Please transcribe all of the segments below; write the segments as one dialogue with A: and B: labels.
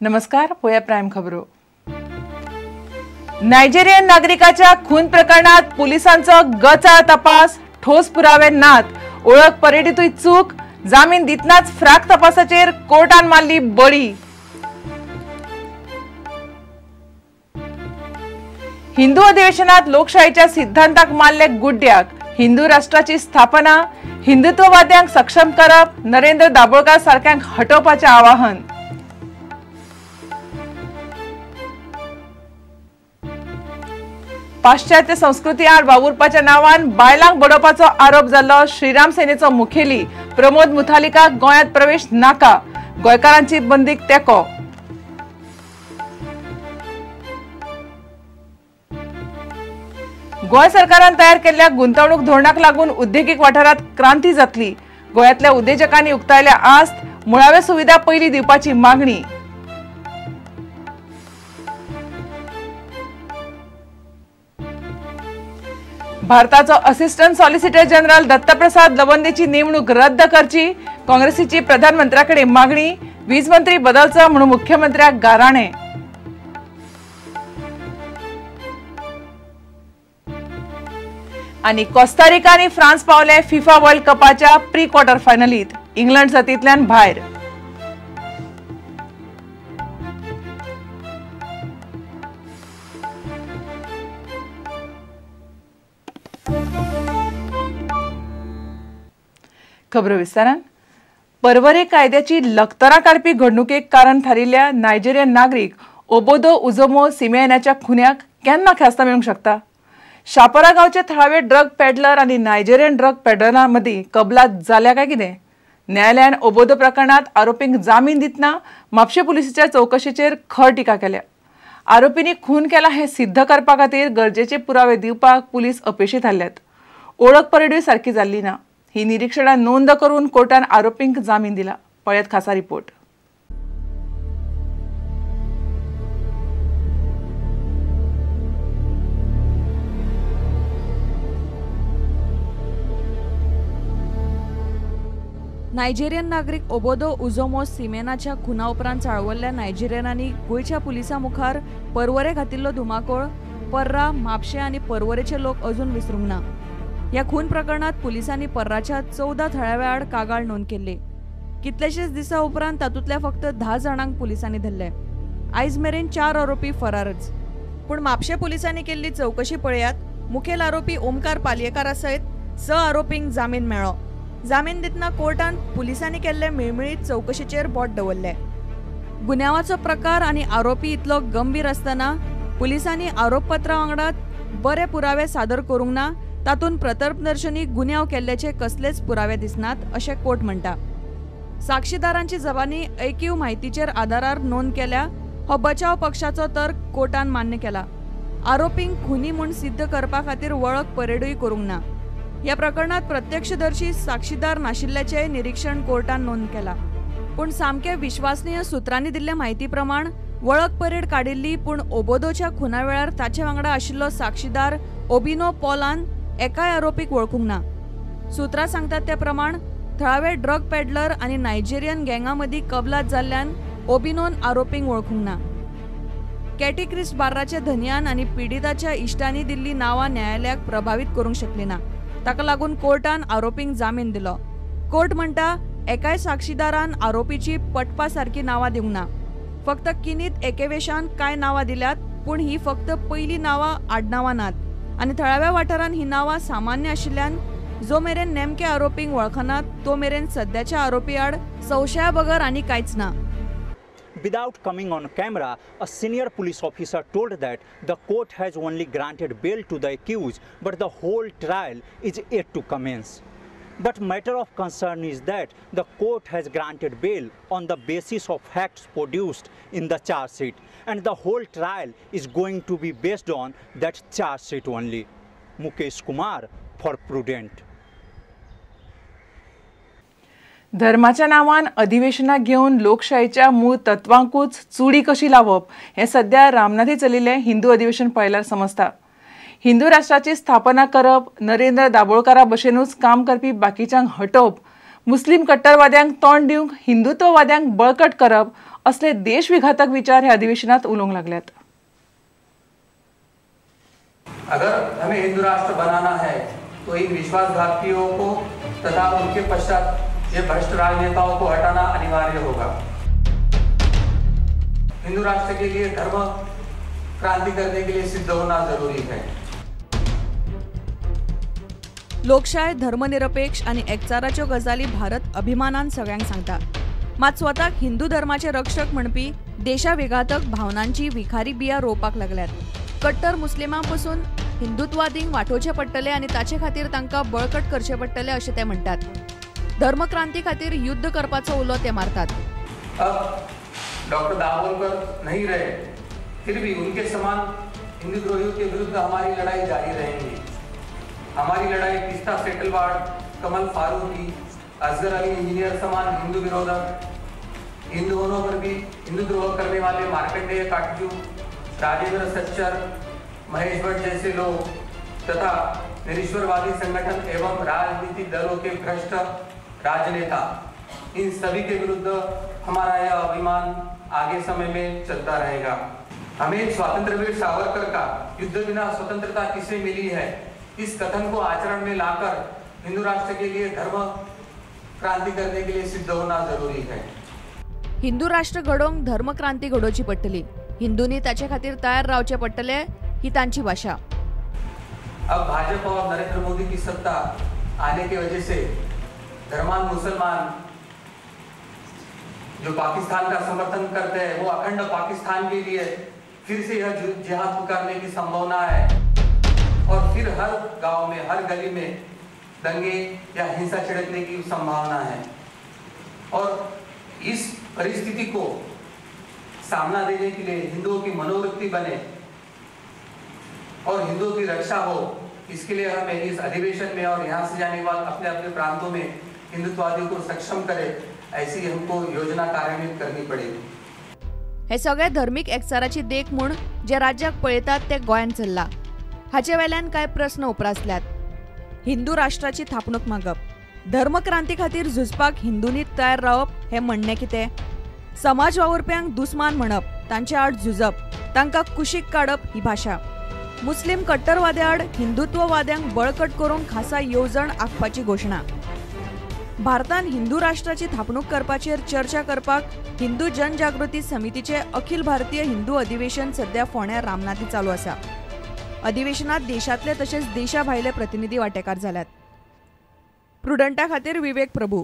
A: नमस्कार, पोया प्राईम खबरो। नायजेरियन नागरिकाच्या खून प्रकरणात पोलिसांचो गचाळ तपास, ठोस पुरावे नात, ओळख परेडीतूय चूक, जामीन दितनाच फ्राक तपासाचेर कोर्टान मारली बळी। हिंदू अधिवेशनात लोकशाहीच्या सिद्धांताक मारले गुड्ड्याक, हिंदू राष्ट्राची स्थापना, हिंदुत्ववाद्यांक सक्षम करप, नरेंद्र दाभोळकर सारक्यांक हटोवपाचें आवाहन। पाश्चात्य संस्कृती आड वावुरपाच्या नावान बायलांक बडोवपाचो आरोप जाल्लो श्रीराम सेनेचो मुखेली प्रमोद मुथालिकाक गोंयांत प्रवेश नाका, गोंयकारांची बंदीक तेंको। गोंय सरकारान तयार केल्ल्या गुंतवणूक धोरणाक लागून उद्देगीक वाठारांत क्रांती जातली, गोंयांतल्या उद्देजकांनी उक्तायल्या आस्त, मुळाव्यो सुविधा पयलीं दिवपाची मागणी। भारताचो असिस्टंट सॉलिसिटर जनरल दत्तप्रसाद लवंदेची नेमणूक रद्द करची, काँग्रेसीची प्रधानमंत्र्याकडे मागणी, वीज मंत्री बदलचो म्हणून मुख्यमंत्र्याक गाराणे। आनी कोस्टारिका आनी फ्रांस पावले फिफा वर्ल्ड कपाच्या प्री क्वॉर्टर फायनलीत, इंग्लंड सर्तींतल्यान भायर। खबरो विस्तारान। परवरे कायद्याची लखतरां काडपी घडणुकेक कारण थारिल्ल्या नायजेरियन नागरीक ओबोदो उजोमो सिमेनाच्या खुन्याक केन्ना ख्यास्त मेळूंक शकता? शापोरा गांवचे थळावे ड्रग पेडलर आनी नायजेरियन ड्रग पेडलरां मदीं कबलात जाल्या काय कितें? न्यायालयान ओबोदो प्रकरणांत आरोपींक जामीन दितना म्हापशें पुलिसेच्या चवकशेचेर खर टिका केल्या। आरोपींनी खून केला हें सिद्ध करपा खातीर गरजेचे पुरावे दिवपाक पुलीस अपेशी थारल्यात। ओळख परेडूय सारकी जाल्ली ना। ही निरीक्षणां नोंद करून कोर्टान आरोपींक जामीन दिला। पळयात खासा रिपोर्ट।
B: नायजेरियन नागरीक ओबोदो उजोमो सिमेनाच्या खुना उपरांत चाळवल्ल्या नायजेरियनांनी गोंयच्या पुलिसां मुखार परवरे घातिल्लो धुमाकूळ पर्रा, म्हापशें आनी परवरेचे लोक अजून विसरूंक ना। ह्या खून प्रकरणात पुलिसांनी पर्राच्या 14 थळाव्या आड कागाळ नोंद केल्ली। कितलेशेच दिसा उपरांत तातूंतल्या फक्त 10 जाणांक पुलिसांनी धरले। आयज मेरेन 4 आरोपी फरारच। पूण म्हापशें पुलिसांनी केल्ली चवकशी पळयात, मुखेल आरोपी ओमकार पालयेकारा सयत 6 आरोपींक जामीन मेळ्ळो। जामीन दितना कोर्टान पुलिसांनी केल्ले मिळमिळीत चवकशेचेर बोट दवरले। गुन्यांवाचो प्रकार आनी आरोपी इतलो गंभीर आसतना पुलिसांनी आरोपपत्रा वांगडा बरे पुरावे सादर करूंक ना, तातूंत प्रतर्पदर्शनी गुन्यांव केल्ल्याचे कसलेच पुरावे दिसनात अशें कोर्ट म्हणटा। साक्षीदारांची जबानी ऐकीव म्हायतीचेर आदारार नोंद केल्या हो बचाव पक्षाचो तर्क कोर्टान मान्य केला। आरोपींक खुनी म्हूण सिद्ध करपा खातीर वळख परेडूय करूंक ना। ह्या प्रकरणात प्रत्यक्षदर्शी साक्षीदार नाशिल्ल्याचें निरीक्षण कोर्टान नोंद केला। पूण सामके विश्वसनीय सुत्रांनी दिल्ल्या म्हायती प्रमाण वळख परेड काडिल्ली, पूण ओबोदोच्या खुना वेळार ताचे वांगडा आशिल्लो साक्षीदार ओबिनो पॉलान एकाय आरोपीक वळखूंक ना। सुत्रां सांगतात त्या प्रमाण थळावे ड्रग पेडलर आनी नायजेरियन गँगा मदीं कबलात जाल्ल्यान ओबिनोन आरोपींक वळखूंक ना। कॅटी क्रिस्ट बार्राच्या धनयान आनी पिडिताच्या इश्टांनी दिल्ली नांवां न्यायालयाक प्रभावीत करूंक शकली ना। ताका लागून कोर्टान आरोपींक जामीन दिलो। कोर्ट म्हणटा एकाय साक्षीदारान आरोपीची पटपा सारकी नांवां दिवंक ना। फक्त किनीत एकेवेशान कांय नांवां दिल्यात, पूण ही फक्त पयलीं नांवां आडनांवां नात आनी थळाव्या वाठारांत ही नांवां सामान्य आशिल्ल्यान जो मेरेन नेमके आरोपींक वळखनात तो मेरेन सद्याच्या आरोपी आड संशया बगर आनी कांयच ना।
C: Without coming on camera, a senior police officer told that the court has only granted bail to the accused, but the whole trial is yet to commence. But matter of concern is that the court has granted bail on the basis of facts produced in the charge sheet, and the whole trial is going to be based on that charge sheet only. Mukesh Kumar for Prudent.
A: धर्माच्या नावान अधिवेशनां घेवन लोकशाहीच्या मूळ तत्वांकूच चुडी कशी लावप हें सद्या रामनाथी चलिल्लें हिंदू अधिवेशन पळयल्यार समजता। हिंदू राष्ट्राची स्थापना करप, नरेंद्र दाभोळकारा भशेनूच काम करपी बाकीच्यांक हटोवप, मुस्लीम कट्टरवाद्यांक तोंड दिवंक हिंदुत्ववाद्यांक बळकट करप असले देशविघातक विचार ह्या अधिवेशनात उलोवंक लागल्यात।
D: अगर हमें हिंदू राष्ट्र बनाना है तो इन विश्वासघातियों को तथा उनके पश्चात ये भ्रष्ट राजनेताओं को हटाना अनिवार्य होगा। हिंदू राष्ट्र के लिए धर्म क्रांति करने के लिए सिद्ध होना जरूरी है।
B: लोकशाय, धर्मनिरपेक्ष आनी एकचाराच्यो गजाली भारत अभिमानान सगळ्यांक सांगता। मात स्वताक हिंदू धर्माचे रक्षक म्हणपी देशा विघातक भावनांची विखारी बिया रोवपाक लागल्यात। कट्टर मुस्लिमां पसून हिंदुत्वादींक वाटोवचे पडटले आनी ताचे खातीर तांकां बळकट करचे पडटले अशें ते म्हणटात। धर्मक्रांती खातीर युद्ध करपाचो उलो ते मारतात।
D: अब डॉक्टर दाभोलकर नहीं रहे, फिर भी उनके समान हिंदुद्रोहियों के विरुद्ध हमारी लड़ाई जारी रहेगी। हमारी लड़ाई तीस्ता सेटलवाड़, कमल फारूकी, असगर अली इंजीनियर समान हिंदू विरोधक, हिंदू होने पर भी हिंदू द्रोह करने वाले मार्कंडेय काटजू, राजेंद्र सच्चर, महेश भट्ट जैसे लोग तथा निरीश्वरवादी संगठन एवं राजनीतिक दलों के भ्रष्ट राजनेता, इन सभी के विरुद्ध हमारा यह अभिमान आगे समय में चलता रहेगा। हमें स्वातंत्र्यवीर सावरकर का युद्ध बिना स्वतंत्रता किसे मिली है, इस कथन को आचरण में लाकर हिंदू राष्ट्र के लिए धर्म क्रांति करने के लिए सिद्ध होना जरूरी है।
B: हिंदू राष्ट्र घडोवंक धर्मक्रांती घडोवची पडटली, हिंदूंनी ताचे खातीर तयार रावचे पडटले, ही तांची भाषा।
D: अब भाजपा और नरेंद्र मोदी की सत्ता आने की वजह से धर्मान मुसलमान जो पाकिस्तान का समर्थन करते हैं वो अखंड पाकिस्तान के लिए फिर से यह जिहाद पुकारने की संभावना है और फिर हर गांव में, हर गली में दंगे या हिंसा छिड़कने की संभावना है। और इस परिस्थिति को सामना देने के लिए हिंदुओं की मनोवृत्ति बने और हिंदुओं की रक्षा हो, इसके लिए हमें इस अधिवेशन में और यहाँ से जाने के बाद अपने अपने प्रांतों में हिंदुत्ववादियों को सक्षम करे, ऐसी हमको योजना कार्यान्वित करनी पड़ेगी।
B: हे सगळे धर्मीक एकचाराची देख म्हूण जे राज्याक पळयतात ते गोंयांत चल्ला, हाचे वेल्यान कांय प्रस्न उप्रासल्यात। हिंदू राष्ट्राची थापणूक मागप, धर्मक्रांती खातीर झुजपाक हिंदूंनी तयार रावप हें म्हणणें कितें? समाज वावुरप्यांक दुस्मान म्हणप, तांचे आड झुजप, तांकां कुशीक काडप ही भाशा। मुस्लीम कट्टरवाद्या आड हिंदुत्ववाद्यांक बळकट करूंक खासा येवजण आंखपाची घोशणा। भारतान हिंदू राष्ट्राची थापणूक करपाचेर चर्चा करपाक हिंदू जनजागृती समितीचे अखिल भारतीय हिंदू अधिवेशन सध्या फोंड्या रामनाथी चालू आसा। अधिवेशनात देशांतले तशेंच देशा भायले प्रतिनिधी वांटेकार जाल्यात। प्रुडंटा खातीर विवेक प्रभू।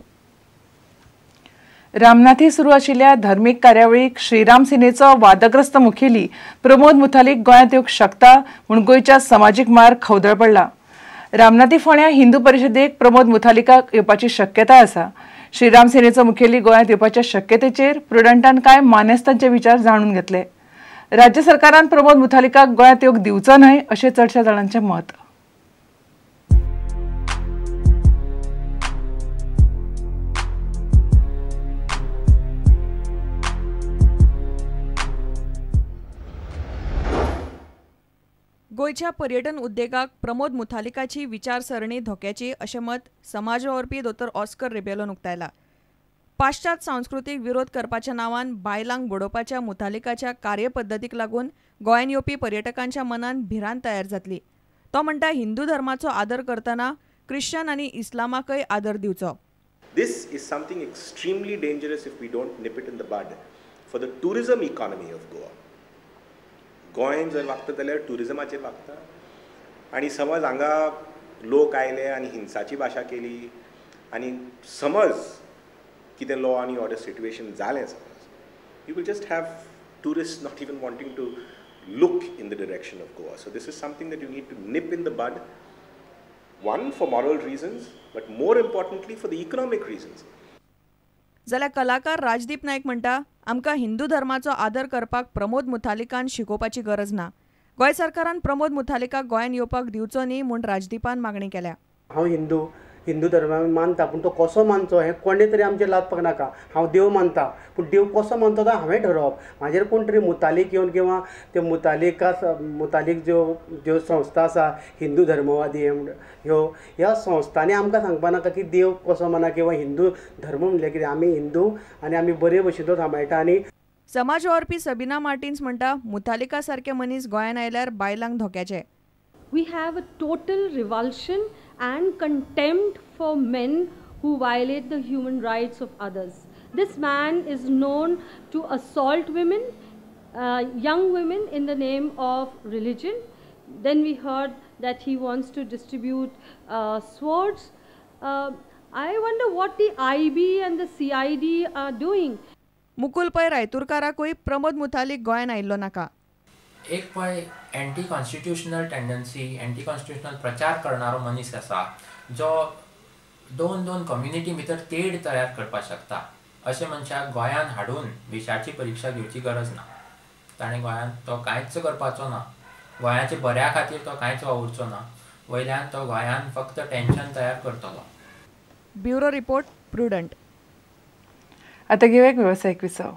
A: रामनाथी सुरू आशिल्ल्या धर्मीक कार्यावळीक श्रीराम सेनेचो वादग्रस्त मुखेली प्रमोद मुथालीक गोंयांत येवंक शकता म्हूण गोंयच्या समाजीक मळार खवदळ पडला। रामनाथी फोंड्या हिंदू परिशदेक प्रमोद मुथालिकाक येवपाची शक्यताय आसा। श्रीराम सेनेचो मुखेली गोंयांत येवपाच्या शक्यतेचेर प्रुडंटान कांय मानेस्तांचे विचार जाणून घेतले। राज्य सरकारान प्रमोद मुथालिकाक गोंयांत येवंक दिवचो न्हय अशें चडशा जाणांचें मत।
B: गोंयच्या पर्यटन उद्देगाक प्रमोद मुथालिकाची विचारसरणी धोक्याची अशें मत समाज वावुरपी दोतोर ऑस्कर रिबेलोन उक्तायला। पाश्चात सांस्कृतीक विरोध करपाच्या नांवान बायलांक बडोवपाच्या मुथालिकाच्या कार्यपद्दतीक लागून गोंयांत येवपी पर्यटकांच्या मनांत भिरांत तयार जातली। तो म्हणटा, हिंदू धर्माचो आदर करतना ख्रिश्चन आनी इस्लामाकय आदर दिवचो।
E: This is something extremely dangerous if we don't nip it in the bud for the tourism economy of Goa. Goa जर वागता जाल्यार ट्युरिजमाचेर वागता आनी समज हांगा लोक आयले आनी हिंसाची भाशा केली आनी समज कितें लॉ आनी ऑर्डर सिट्युएशन जालें समज, you will just have tourist not even wanting to look in the direction of Goa. So this is something that you need to nip in the bud, one for moral reasons but more importantly for the economic reasons.
B: जाल्यार कलाकार राजदीप नायक म्हणटा, आमकां हिंदू धर्माचो आदर करपाक प्रमोद मुथालिकान शिकोवपाची गरज ना। गोंय सरकारान प्रमोद मुथालिकाक गोंयांत येवपाक दिवचो न्ही म्हूण राजदीपान मागणी केल्या।
F: हांव हिंदू, हिंदू धर्माक मानता, पूण तो कसो मानचो हें कोणें तरी आमचेर लादपाक नाका। हांव देव मानता, पूण देव कसो मानचो तो हांवें ठरोवप। म्हाजेर कोण तरी मुतालीक येवन किंवा त्यो मुतालीक ज्यो ज्यो संस्था आसा हिंदू धर्मवादी ह्यो, ह्या संस्थांनी आमकां सांगपा नाका की देव कसो माना किंवा हिंदू धर्म म्हणल्यार कितें। आमी हिंदू आनी आमी बरे भशेन तो सांबाळटा। आनी
B: समाज वावुरपी सबीना मार्टिन्स म्हणटा, मुतालिका सारके मनीस गोंयांत आयल्यार बायलांक धोक्याचे.
G: We have a total revulsion and contempt for men who violate the human rights of others. This man is known to assault women, young women in the name of religion. Then we heard that he wants to distribute swords. I wonder what the IB and the CID are doing.
B: Mukul Pai रायतुरकाराकूय Pramod मुतालिक गोंयांत आयिल्लो नाका.
H: एक पळय anti constitutional tendency, anti constitutional प्रचार करणारो मनीस आसा जो दोन दोन कम्युनिटी भितर तेड तयार करपाक शकता. अशे मनशाक गोंयांत हाडून विशाची परिक्षा घेवची गरज ना. ताणें गोंयांत तो कांयच करपाचो ना, गोंयाच्या बऱ्या खातीर तो कांयच वावुरचो ना, वयल्यान तो गोंयांत फक्त टेन्शन तयार करतलो.
B: Bureau report, Prudent.
A: आतां घेवया एक वेवसायीक विसव.